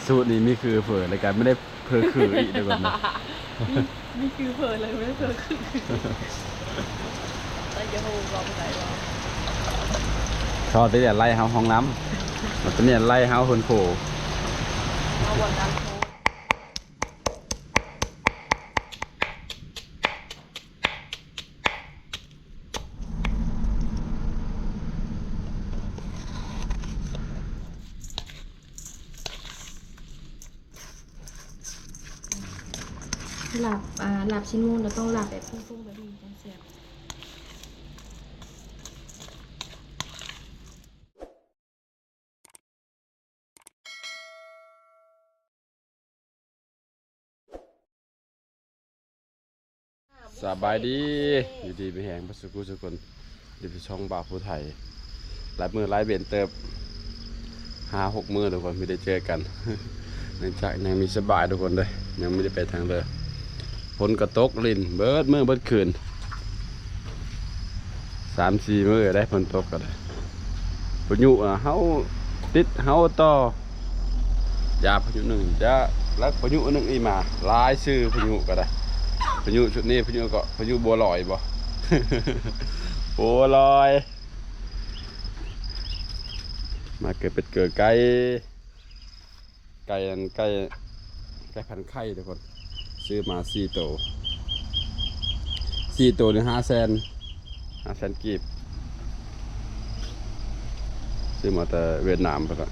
ສູດນີ້ມີຄືເຝີ ແລ້ວກໍບໍ່ໄດ້ເຝີຄືອີກເດີ ເບິ່ງນະ ມີ ມີຄືເຝີ ແລ້ວກໍບໍ່ໄດ້ເຝີຄື ແຕ່ຢ່າໂຫ ເວົ້າບໍ່ໄດ້ວ່າ ເຂົາຈະໄລ່ເຮົາຫ້ອງນ້ຳ ມັນຈະໄລ່ເຮົາໂພນໂພ ເຮົາບໍ່ດັງໂພ. ລາບ ອ່າ ລາບຊີ້ນໝູ ລະຕ້ອງລາບແບບປຸ້ງໆ ແບບນີ້ຈັ່ງແຊບ. ສະບາຍດີ ຢູ່ດີມີແຮງເບິດສູ່ຜູ້ສູ່ຄົນ ຢູ່ທີ່ຊ່ອງບ່າວຜູ້ໄທ ຫຼາຍມື້ຫຼາຍເວັນເຕີບ ຫ້າຫົກມື້ທຸກຄົນ ບໍ່ໄດ້ເຈີກັນ ເນື່ອງຈາກຍັງມີສະບາຍທຸກຄົນເດີ ຍັງບໍ່ໄດ້ໄປທາງເດີ ຝົນກໍຕົກລິນເບິດມື້ເບິດຄືນ ສາມສີ່ມື້ໄດ້ຝົນຕົກກໍໄດ້ ພາຍຸນະເຮົາຕິດເຮົາຕໍ່ ຢາພາຍຸໜຶ່ງ ຢາລັກພາຍຸໜຶ່ງອີກມາ ຫຼາຍຊື່ພາຍຸກໍໄດ້ ພາຍຸຊຸດນີ້ ພາຍຸກໍພາຍຸບົວລອຍບໍ ບົວລອຍ ມາເກີດເປັດເກີດໄກ່ ໄກ່ອັນ ໄກ່ ໄກ່ພັນໄຂ່ທຸກຄົນ ຊື້ມາສີ່ໂຕ ສີ່ໂຕນີ້ຫ້າແສນ ຫ້າແສນກີບ ຊື້ມາແຕ່ຫວຽດນາມພຸ້ນລະ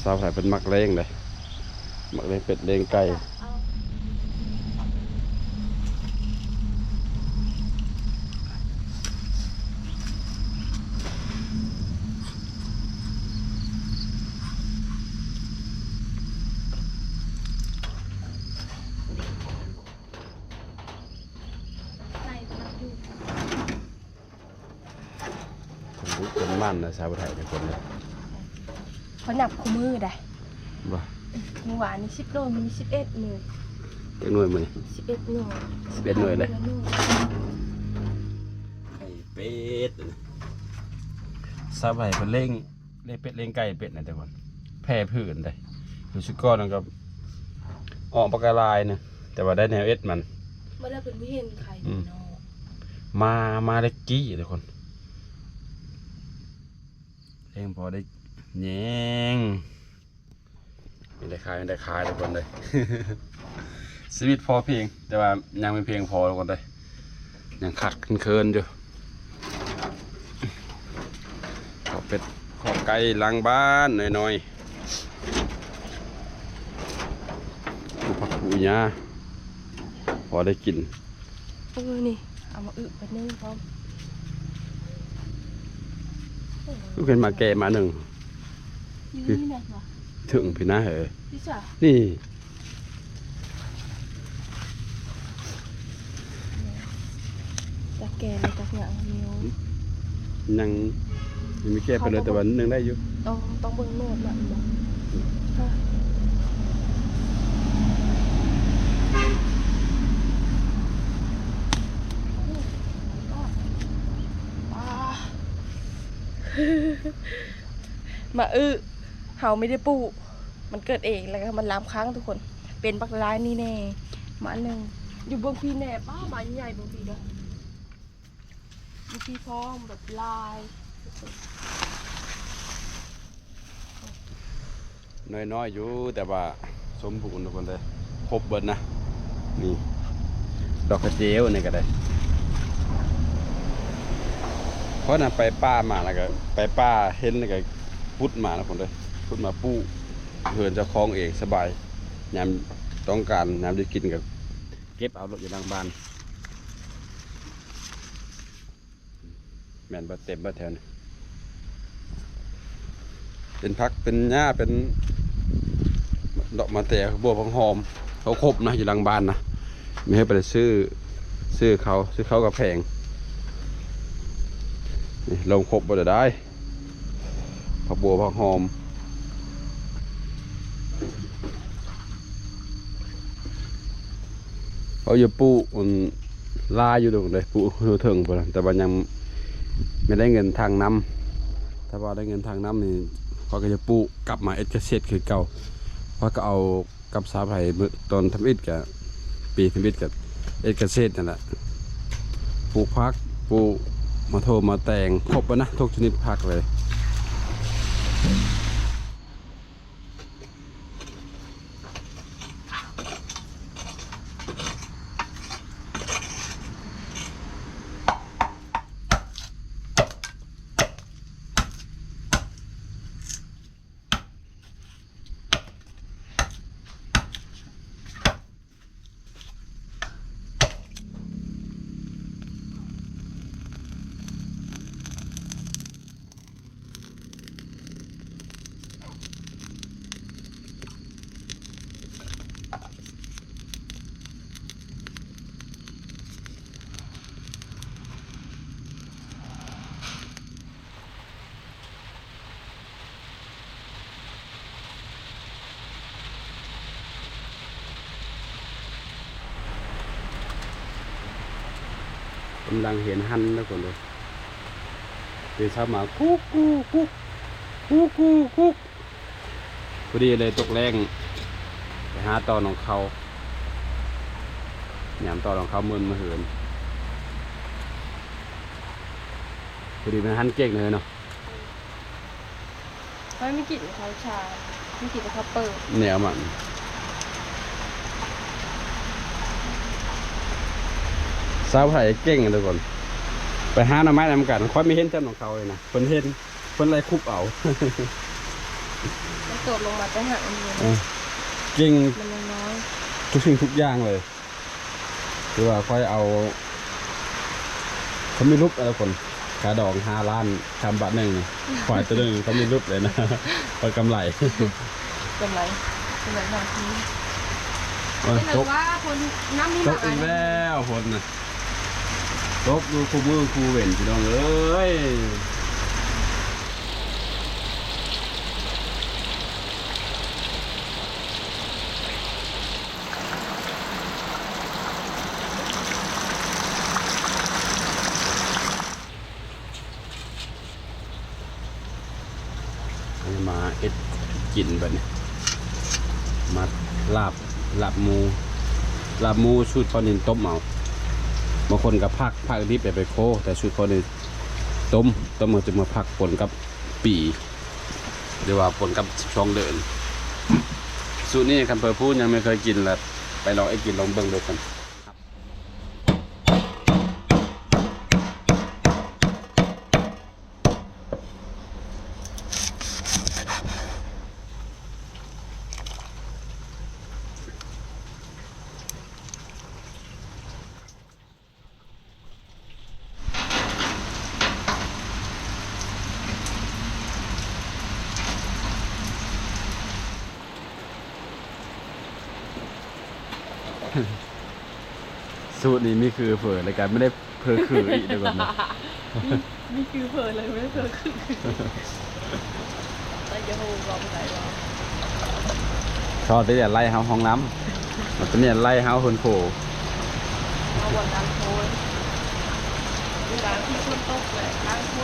ຊາວໄທເພິ່ນມັກລ້ຽງເດ້ ມັກລ້ຽງເປັດລ້ຽງໄກ່. ຄົນດຸຄົນໝັ່ນນະ ຊາວໄທນີ້ຄົນນີ້ ເຂົານັບຄູ່ມື້ໃດ໋ ບໍ່ ມື້ວານນີ້ສິບໂລ ມື້ນີ້ສິບເອັດໂລ ຈັກໜ່ວຍມື້ນີ້ ສິບເອັດໂລ ສິບເອັດໜ່ວຍເລີຍ ໄຂ່ເປັດ ຊາວໄທເພິ່ນລ້ຽງ ລ້ຽງເປັດລ້ຽງໄກ່ເປັດນະທຸກຄົນ ແຜ່ພື້ນເດ້ ຢູ່ຊຸດກ່ອນນັ້ນກໍອອກບັກຫຼາຍໜຶ່ງ ແຕ່ວ່າໄດ້ແນວເອັດມັນ ບໍ່ໄດ້ເພິ່ນບໍ່ເຫັນໄຂ່ ອືມ ເນາະ ມາ ມາແລ້ວກີ້ທຸກຄົນ ແຮງພໍໄດ້ແຍງ ມີແຕ່ຂາຍ ມີແຕ່ຂາຍທຸກຄົນເອີຍ ຊີວິດພໍພຽງ ແຕ່ວ່າຍັງບໍ່ພຽງພໍທຸກຄົນເອີຍ ຍັງຂາດເຂີນຢູ່ ຄອກເປັດຄອກໄກ່ຫຼັງບ້ານນ້ອຍໆ ປູກຜັກປູກຫຍ້າ ພໍໄດ້ກິນ. ເອີ ນີ້ ເອົາມາອຶບໄປໜຶ່ງພ້ອມ ຄືເຫັນໝາແກ່ໝາໜຶ່ງ ຢູ່ນີ້ແມ່ນບໍ່ ເຖິງພີ້ນະເຮີ ນີ້ຊະ ນີ້ ຈັກແກ່ແລ້ວຈັກຫຍັງ ຍັງ ຍັງມີແກ່ປານໃດ ແຕ່ວ່າໜຶ່ງໄດ້ຢູ່ ຕ້ອງ ຕ້ອງເບິ່ງໂນດນະ ມາອຶ ເຮົາໄມ່ໄດ້ປູກ ມັນເກີດເອງ ແລ້ວກໍມັນລາມຄ້າງທຸກຄົນ ເປັນບັກຫຼາຍນີ້ແນ່ ມາອັນໜຶ່ງ ຢູ່ເບິ່ງພີ້ແນ່ ປ້າ ມາໃຫຍ່ເບິ່ງພີ້ເດີ ມີທີ່ພ້ອມແບບຫຼາຍ ນ້ອຍໆຢູ່ ແຕ່ວ່າສົມບູນທຸກຄົນເດີ ຄົບເບິດນະ ນີ້ ດອກກະເຈວນີ້ກໍໄດ້ ເພາະນຳໄປປ່າມາ ແລ້ວກໍໄປປ່າເຫັນ ແລ້ວກໍຂຸດມາທຸກຄົນເດີ ຂຸດມາປູກເຮືອນເຈົ້າຂອງເອງ ສະບາຍ ຍາມຕ້ອງການ ຍາມໄດ້ກິນກໍເກັບເອົາໂລດຢູ່ຫຼັງບ້ານ. ແມ່ນເບິດ ເຕັມເບິດແຖວນີ້ ເປັນຜັກເປັນຫຍ້າ ເປັນດອກມະເຕຍ ບົວ ຜັກຫອມ ເຂົາຄົບນະ ຢູ່ຫຼັງບ້ານນະ ມີໃຫ້ໄປຊື້ ຊື້ເຂົາ ຊື້ເຂົາກໍແພງ ນີ້ ລົງຄົບເບິດໄດ້ ຜັກບົວ ຜັກຫອມ ເຂົາຢູ່ປູກ ມັນຫຼາຍຢູ່ເດີ ປູກເທິງພຸ້ນ ແຕ່ວ່າຍັງບໍ່ໄດ້ເງິນທາງນຳ ຖ້າວ່າໄດ້ເງິນທາງນຳນີ້ ຂ້ອຍກໍຈະປູກກັບມາເຮັດກະເສດຄືເກົ່າ. ຂ້ອຍກໍເອົາກັບຊາວໄພເມື່ອຕອນທຳອິດ ກະປີທຳອິດ ກະເຮັດກະເສດນັ້ນແຫຼະ ປູກຜັກ ປູກໝາກຖົ່ວໝາກແຕງ ຄົບເບິດນະ ທຸກຊະນິດຜັກເລີຍ. ກຳລັງເຮັດຫັ້ນເດີຄົນເດີ ຕື່ນເຊົ້າມາ ກຸກ ກຸກ ກຸກ ກຸກ ກຸກ ກຸກ. ພໍດີເລີຍຕົກແລງ ໄປຫາຕໍ່ໜອງເຂົ້າ ຍາມຕໍ່ໜອງເຂົ້າເມີນມາເຫີນ. ພໍດີມັນຫັນເກັ່ງເລີຍເນາະ. ຂ້ອຍມີກິນເຂົ້າເຊົ້າ ມີກິນແຕ່ເຂົ້າເປີ ແນວມັນ ສາວໄພເກັ່ງທຸກຄົນ. ໄປຫາໜໍ່ໄມ້ນຳກັນ ຂ້ອຍມີເຫັນແຕ່ໜອງເຂົ້າເລີຍນະ ເພິ່ນເຫັນ ເພິ່ນໄລ່ຄຸບເອົາ ມັນໂດດລົງມາແຕ່ຫາກມັນເລີຍ ເອີ ເກັ່ງ ມັນຍັງນ້ອຍ ທຸກສິ່ງທຸກຢ່າງເລີຍ. ຄືວ່າຂ້ອຍເອົາ ເຂົາມີຫຼຸບແຕ່ລະຄົນ ຄ່າດອງຫ້າລ້ານ ຄຳບາດໜຶ່ງ ຄວາຍໂຕໜຶ່ງເຂົາມີຫຼຸບເລີຍນະ ຂ້ອຍກຳໄລ ກຳໄລ ກຳໄລທາງທີ່ ໂອ້ຍ ຕົກ ວ່າຄົນ ນ້ຳມີ ຕົກອີກແລ້ວ ຝົນນະ ຕົກຢູ່ຄູ່ມື້ຄູ່ເວັນ ພີ່ນ້ອງເອີຍ. ອັນນີ້ມາເຮັດກິນບັດນີ້ ມາລາບ ລາບໝູ ລາບໝູສູດພໍ່ນິນຕົ້ມເອົາ ບາງຄົນກໍພັກ ພັກດິບໄປ ໄປໂຄ ແຕ່ສູດພໍ່ນິນຕົ້ມ ຕົ້ມເອົາຈະມາພັກປົນກັບປີ ຫຼືວ່າປົນກັບສິບສອງເດືອນ. ສູດນີ້ຄັນເຜີຜູ້ຍັງບໍ່ເຄີຍກິນລະ ໄປລອງເຮັດກິນລອງເບິ່ງເດີ. ສູດນີ້ມີຄືເຝີ ແລ້ວກໍບໍ່ໄດ້ເຝີຄືອີກເດີ ມີ ມີຄືເຝີ ແລ້ວກໍບໍ່ໄດ້ເຝີຄື ແຕ່ຢ່າໂຫ ເວົ້າບໍ່ໄດ້ ເວົ້າ ເຂົາຈະໄລ່ເຮົາຫ້ອງນ້ຳ ມັນຈະມີໄລ່ເຮົາໂຮນໂຄ ເຮົາບໍ່ການໂພຍ ເວລາທີ່ຝົນຕົກແຫຼະ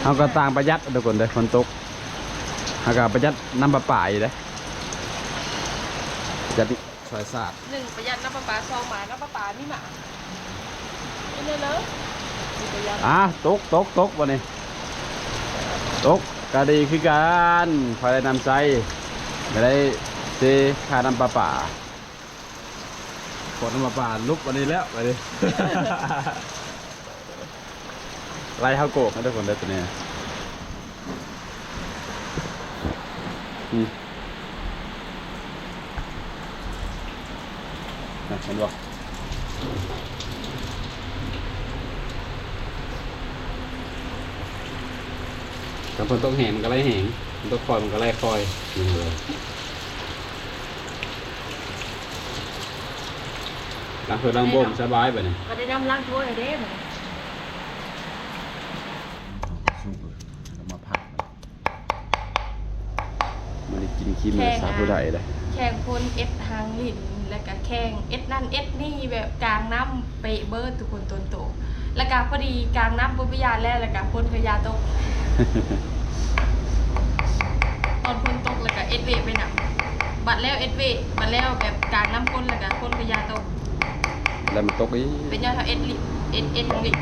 ເຮົາກໍຕ່າງປະຢັດທຸກຄົນເດີ ຝົນຕົກ ເຮົາກໍປະຢັດນ້ຳປະປາຢູ່ເດ້ ປະຢັດຊ່ວຍຊາດ ໜຶ່ງ ປະຢັດນ້ຳປະປາ ສອງ ມານ້ຳປະປາມີມາ ນີ້ເລີຍ ມີປະຢັດ ອ່າ ຕົກ ຕົກ ຕົກ ບັດນີ້ ຕົກ ກໍດີຄືກັນ ໃຜໄດ້ນ້ຳໃຊ້ ກໍໄດ້ເສຍຄ່ານ້ຳປະປາ ຂວດນ້ຳປະປາຫຼຸບອັນນີ້ແລ້ວ ບັດນີ້ ໄລ່ເຮົາໂກກເດີທຸກຄົນເດີ ຕົວນີ້ ອືມ ນະ ເຫັນບໍ່? ຄັນຝົນຕົກແຮງມັນກໍໄລ່ແຮງ ຝົນຕົກຄ່ອຍມັນກໍໄລ່ຄ່ອຍ ນີ້ເລີຍ. ລ້າງຖ້ວຍລ້າງໂບ້ງສະບາຍບັດນີ້ ກໍໄດ້ນຳລ້າງຖ້ວຍເດ້ບັດນີ້ ເອົາມາພັກ ບໍ່ໄດ້ກິນຂີ້ມືສາຜູ້ໃດເດ້ ແຂ່ງຄົນເອັດຫາງຫຼິ້ນ ແລ້ວກະແຂ່ງເອັດນັ້ນເອັດນີ້ ແບບກາງນ້ຳເປະເບີດທຸກຄົນ ຕົນໂຕ ແລ້ວກະພໍດີກາງນ້ຳປຸບປະຍາດແລ້ວ ແລ້ວກະຝົນກໍຢ່າຕົກ. ຝົນຕົກແລ້ວກະເອັດເວກໄປນຳ ບັດແລ້ວເອັດເວກ ບັດແລ້ວແບບກາງນ້ຳຝົນ ແລ້ວກະຝົນກະຢ່າຕົກ ແລ້ວມັນຕົກອີກ ເປັນຍ້ອນເຮົາເອັດລິ ເອັດ ເອັດທາງລິ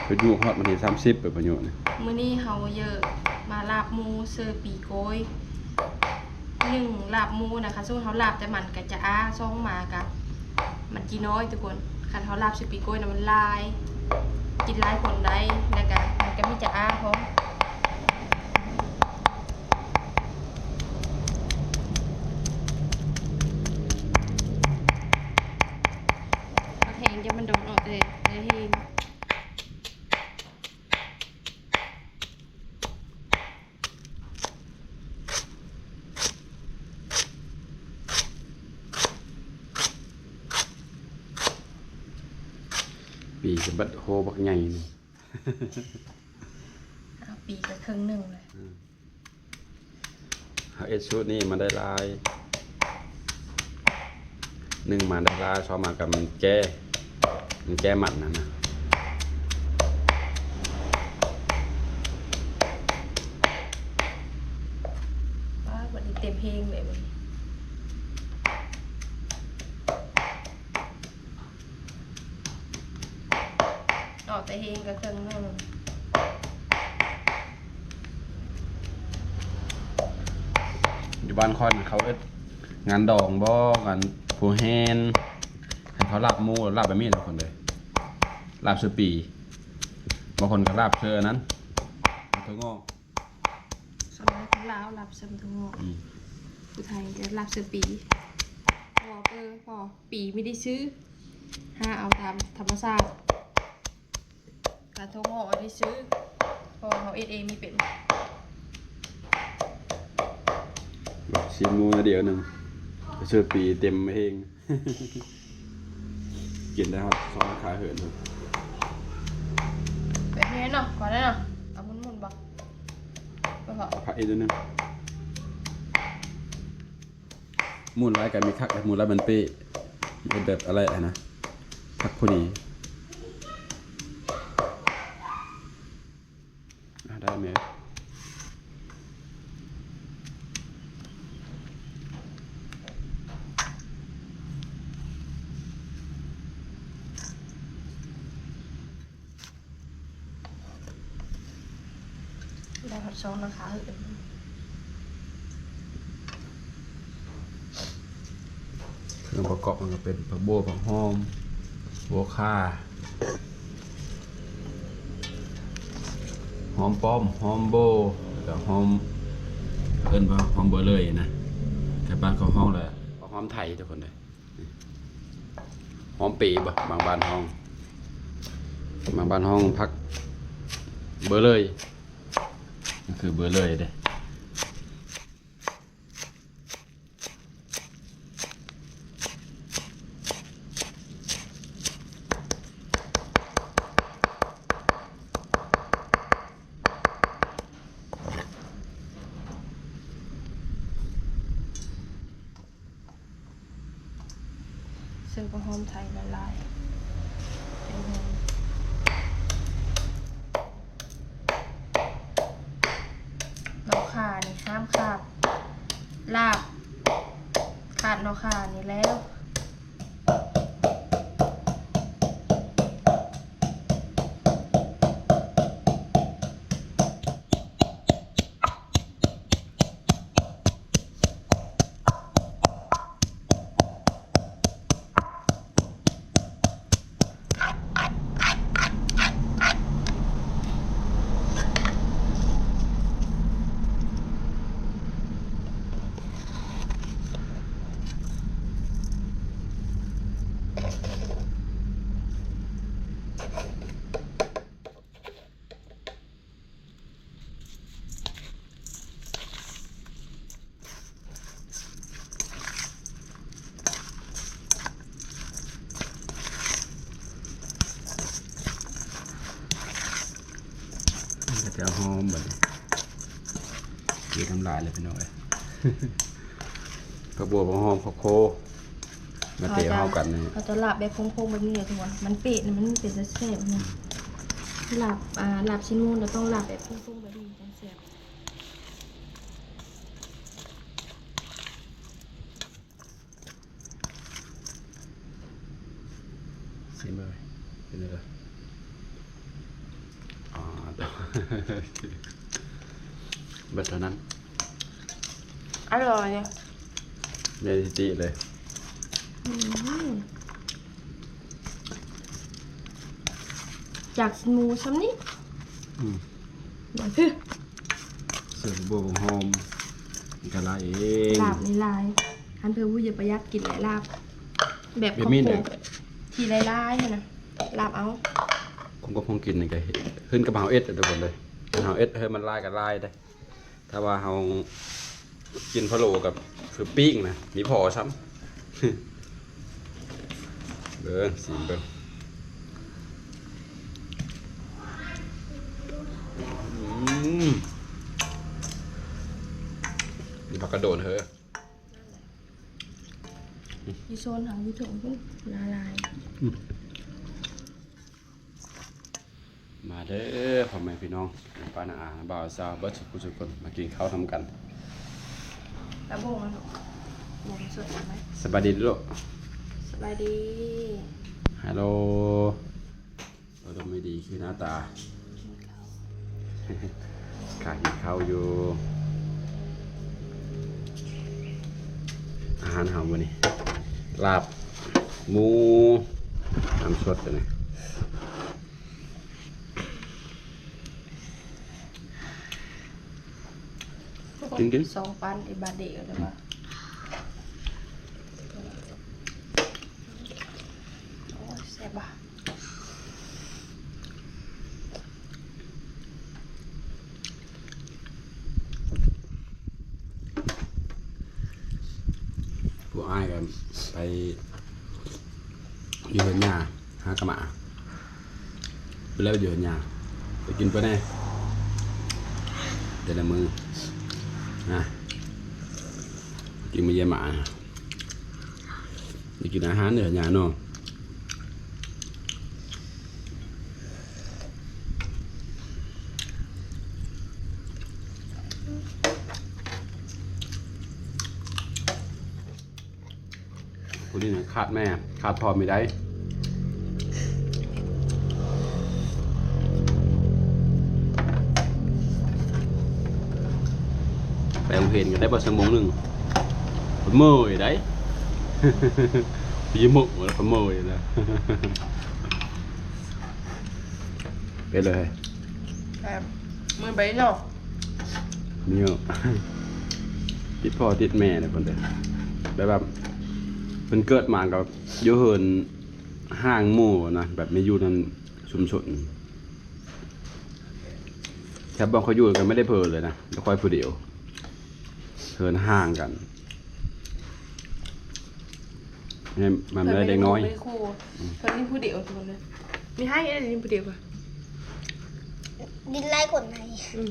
ພາຍຸຮອດວັນທີສາມສິບ ເປັນພາຍຸນີ້. ມື້ນີ້ເຮົາເຢີມາລາບໝູເຊີປີໂກ້ຍ ໜຶ່ງ ລາບໝູນະ ຄັນສົມມຸດເຮົາລາບແຕ່ມັນກະຈະອ້າ ສອງ ມາກະມັນຈີ່ນ້ອຍທຸກຄົນ ຄັນເຮົາລາບເຊີປີໂກ້ຍນະມັນຫຼາຍ ກິນຫຼາຍຄົນໄດ້ ແລ້ວກະມັນກະມີຈະອ້າພ້ອມ ແຮງ ຢ່າມັນດົນອອກແຕ່ ແຕ່ແຮງ. ປີກະບັດໂຮບັກໃຫຍ່ນີ້ ເອົາປີກະເຄິ່ງໜຶ່ງເລີຍ. ເຮົາເຮັດສູດນີ້ມັນໄດ້ຫຼາຍ ໜຶ່ງມາໄດ້ຫຼາຍ ສອງມາກະມັນແກ່ ມັນແກ່ມັນຫັ້ນນະ. ປາດ ບັດນີ້ເຕັມເຮງເລີຍບັດນີ້. ອອກແຕ່ເຮງກະເຄິ່ງໜຶ່ງ. ຢູ່ບ້ານຂ້ອຍນະ ເຂົາເອີ້ນງານດອງບໍ ງານຜູ້ແຫ່ນ ຄັນເຂົາລາບໝູ ລາບແບບນີ້ແຫຼະຄົນເດີ ລາບເຊີປີ ບາງຄົນກະລາບເຊີອັນນັ້ນ ຖົ່ວງອກ. ສ່ວນຫຼາຍຄົນລາວລາບເຊີຖົ່ວງອກ ອືມ ຜູ້ໄທກະລາບເຊີປີ ເພາະວ່າ ເອີ ເພາະປີມີໄດ້ຊື້ ຫາເອົາຕາມທຳມະຊາດ ກະຖົ່ວງອກເອົາໄດ້ຊື້ ເພາະວ່າເຮົາເຮັດເອງນີ້ເປັນ. ຊີ້ນໝູໜ້ອຍດຽວໜຶ່ງ ເຊີປີເຕັມເຮງ. ກິນໄດ້ຮອດສອງຂາເຫີນພຸ້ນ ແບບນີ້ເນາະ ພໍແລ້ວເນາະ. ເອົາໝຸ່ນໆບໍ່ ບໍ່ພໍ ເອົາຜັກອີກໜ້ອຍໜຶ່ງ. ໝູນຫຼາຍກະມີຄັກ ໝູນຫຼາຍມັນເປ້ ເຮັດແບບອະໄລຫັ້ນນະ ຄັກພໍດີ. ອ່າ ໄດ້ແມ່ ໄດ້ຮອດສອງນະຄະ. ເຄື່ອງປະກອບມັນກະເປັນຜັກບົ່ວ ຜັກຫອມ ຫົວຂ່າ ຫອມປ້ອມ ຫອມໂບ ແລ້ວກະຫອມ ເອີ້ນວ່າຫອມເບີເລີຍນະ ແຖວບ້ານເຂົາຮ້ອງແຫຼະ ຫອມໄທທຸກຄົນເດີ ຫອມເປບໍ ບາງບ້ານຮ້ອງ ບາງບ້ານຮ້ອງຜັກເບີເລີຍ ກະຄືເບີເລີຍເດ້. ໃສ່ຜັກຫອມໄທຫຼາຍໆ ໃຫ້ຫອມ. ໜໍ່ຂ່ານີ້ຫ້າມຂາດ ລາບຂາດໜໍ່ຂ່ານີ້ແລ້ວ. ມັນກະຈະຫອມບັດນີ້ ກິນນ້ຳລາຍເລີຍພີ່ນ້ອງເອີຍ. ຜັກບົ່ວ ຜັກຫອມ ຜັກໂຄ ມາເຕະເຂົ້າກັນນີ້ ເຂົາຈະລາບແບບໂຄ້ງໆແບບນີ້ແຫຼະທຸກຄົນ ມັນເປະນະ ມັນເປັນຕາແຊບນະ. ລາບ ອ່າ ລາບຊີ້ນໝູນະ ຕ້ອງລາບແບບປຸ້ງໆ ແບບນີ້ຈັ່ງແຊບ. ຊີມເບິ່ງ ເປັນຈັ່ງໃດ? ອໍ ເບິດເທົ່ານັ້ນ. ອະລ່ອຍ ໄດ້ສະຕິເລີຍ. ອືມ ຈາກຊີ້ນໝູຊ່ຳນີ້. ອືມ ບາດຄື ໃສ່ບົວຫອມ ມັນກະຫຼາຍເອງ. ລາບນີ້ຫຼາຍ ຄັນເພື່ອຜູ້ຢາກປະຢັດກິນຫຼາຍລາບ ແບບ ແບບນີ້ແຫຼະ ທີ່ຫຼາຍໆຫັ້ນນະ ລາບເອົາ. ຄົນກັບຂອງກິນນີ້ກະ ຂຶ້ນກັບເຮົາເຮັດເດີທຸກຄົນເດີ. ຄັນເຮົາເຮັດໃຫ້ມັນຫຼາຍກະຫຼາຍເດ້. ຖ້າວ່າເຮົາກິນພະໂລ້ກັບຄືປີ້ງນະ ມີພໍຊ່ຳ. ເບິ່ງ ຊີມເບິ່ງ. ອືມ ມີຜັກກະໂດນເຮີ ຢູ່ໂຊນເຮົາຢູ່ເທິງພຸ້ນ ຫຼາຍໆ. ອືມ ມາເດີພໍ່ແມ່ພີ່ນ້ອງ ປ້ານ້າອາ ບ່າວສາວ ເບິດສຸກຜູ້ສຸກຄົນ ມາກິນເຂົ້ານຳກັນ. ຕາບົງ ບົງສົດໄໝ? ສະບາຍດີລູກ ສະບາຍດີ. ຮາໂລ ອາລົມໄມ່ດີຄືໜ້າຕາ ຂ້າກິນເຂົ້າຢູ່. ອາຫານເຮົາມື້ນີ້ ລາບໝູ ນ້ຳສົດ ອັນນີ້ ກິນ ກິນ ສອງປັນ ອີບາເດ ເດີວ່າ. ໂອ້ຍ ແຊບວ່າ. ຜູ້ອ້າຍກໍໄປຢູ່ເຮືອນຍ່າ ຫາກະໝາ ໄປແລ້ວຢູ່ເຮືອນຍ່າ ໄປກິນໄປແດ່ ແຕ່ລະມື້ນະ ກິນມາຢ້ຽມໝາ. ໄດ້ກິນອາຫານເດີຍາເນາະ. ຜູ້ນີ້ນະ ຂາດແມ່ ຂາດພໍ່ບໍ່ໄດ້. ໄປໂຮງຮຽນກໍໄດ້ບໍ່ ຊົ່ວໂມງໜຶ່ງ ເມື່ອຍໄດ໋ ຢູ່ໝົກ ເມື່ອຍນະ. ເປັນເລີຍ ແບບ ເມື່ອຍໄປເນາະ ເມື່ອຍ ຕິດພໍ່ຕິດແມ່ເລີຍເພິ່ນເດີ ແບບວ່າເພິ່ນເກີດມາກໍຢູ່ເຮືອນຮ່າງໝູ່ນະ ແບບໄມ່ຢູ່ນຳຊຸມຊົນ. ແຖວບ່ອນຂ້ອຍຢູ່ກໍໄມ່ໄດ້ເຜີເລີຍນະ ແຕ່ຂ້ອຍຜູ້ດຽວ ເຮືອນຫ່າງກັນ ໃຫ້ມັນໄດ້ເດັກນ້ອຍ ເພິ່ນມີແຕ່ໝູ່ ມີແຕ່ຄູ່ ອືມ ເພິ່ນມີຜູ້ດຽວທຸກຄົນເລີຍ ມີໃຫ້ອັນນີ້ຜູ້ດຽວ ດິນຫຼາຍຄົນໃຫ້ ອືມ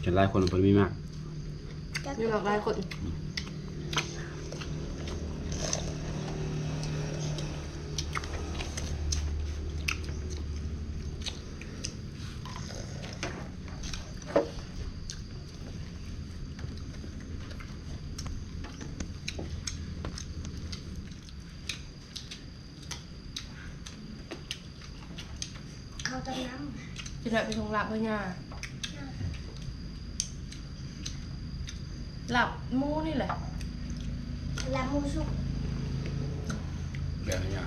ເປັນຫຼາຍຄົນເພິ່ນມີໝາກ ມີໝາກຫຼາຍຄົນ ອືມ. ເຂົ້າຕົ້ມນ້ຳ ຊິໄດ້ໄປສົ່ງລາບເດີຍ່າ ລາບໝູນີ້ແຫຼະ ລາບໝູສຸກ ແບບນີ້